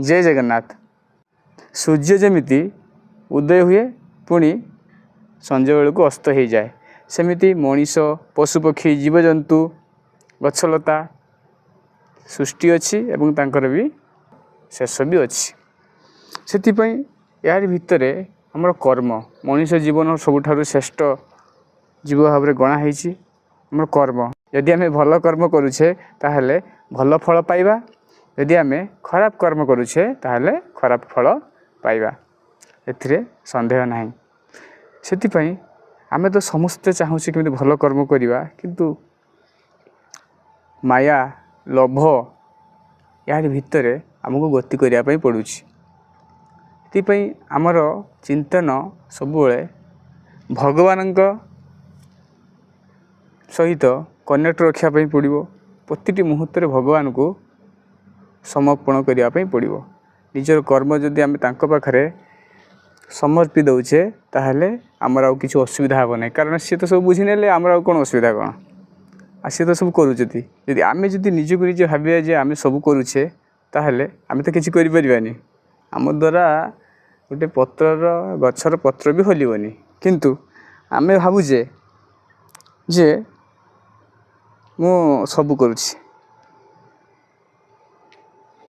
ଜୟ ଜଗନ୍ନାଥ। ସୂର୍ଯ୍ୟ ଯେମିତି ଉଦୟ ହୁଏ, ପୁଣି ସଞ୍ଜ ବେଳକୁ ଅସ୍ତ ହେଇଯାଏ, ସେମିତି ମଣିଷ, ପଶୁପକ୍ଷୀ, ଜୀବଜନ୍ତୁ, ଗଛଲତା ସୃଷ୍ଟି ଅଛି ଏବଂ ତାଙ୍କର ବି ଶେଷ ବି ଅଛି। ସେଥିପାଇଁ ଏହାରି ଭିତରେ ଆମର କର୍ମ, ମଣିଷ ଜୀବନ ସବୁଠାରୁ ଶ୍ରେଷ୍ଠ ଜୀବ ଭାବରେ ଗଣା ହେଇଛି। ଆମର କର୍ମ, ଯଦି ଆମେ ଭଲ କର୍ମ କରୁଛେ, ତାହେଲେ ଭଲ ଫଳ ପାଇବା। ଯଦି ଆମେ ଖରାପ କର୍ମ କରୁଛେ, ତାହେଲେ ଖରାପ ଫଳ ପାଇବା, ଏଥିରେ ସନ୍ଦେହ ନାହିଁ। ସେଥିପାଇଁ ଆମେ ତ ସମସ୍ତେ ଚାହୁଁଛେ କେମିତି ଭଲ କର୍ମ କରିବା, କିନ୍ତୁ ମାୟା, ଲୋଭ, ଏହାରି ଭିତରେ ଆମକୁ ଗତି କରିବା ପାଇଁ ପଡ଼ୁଛି। ସେଥିପାଇଁ ଆମର ଚିନ୍ତନ ସବୁବେଳେ ଭଗବାନଙ୍କ ସହିତ କନେକ୍ଟ ରଖିବା ପାଇଁ ପଡ଼ିବ। ପ୍ରତିଟି ମୁହୂର୍ତ୍ତରେ ଭଗବାନଙ୍କୁ ସମର୍ପଣ କରିବା ପାଇଁ ପଡ଼ିବ। ନିଜର କର୍ମ ଯଦି ଆମେ ତାଙ୍କ ପାଖରେ ସମର୍ପି ଦେଉଛେ, ତାହେଲେ ଆମର ଆଉ କିଛି ଅସୁବିଧା ହେବ ନାହିଁ, କାରଣ ସିଏ ତ ସବୁ ବୁଝିନେଲେ। ଆମର ଆଉ କ'ଣ ଅସୁବିଧା କ'ଣ? ଆଉ ସିଏ ତ ସବୁ କରୁଛନ୍ତି। ଯଦି ଆମେ ଯଦି ନିଜକୁ ନିଜେ ଭାବିବା ଯେ ଆମେ ସବୁ କରୁଛେ, ତାହେଲେ ଆମେ ତ କିଛି କରିପାରିବାନି। ଆମ ଦ୍ୱାରା ଗୋଟେ ପତ୍ରର, ଗଛର ପତ୍ର ବି ହଲିବନି। କିନ୍ତୁ ଆମେ ଭାବୁଛେ ଯେ ମୁଁ ସବୁ କରୁଛି।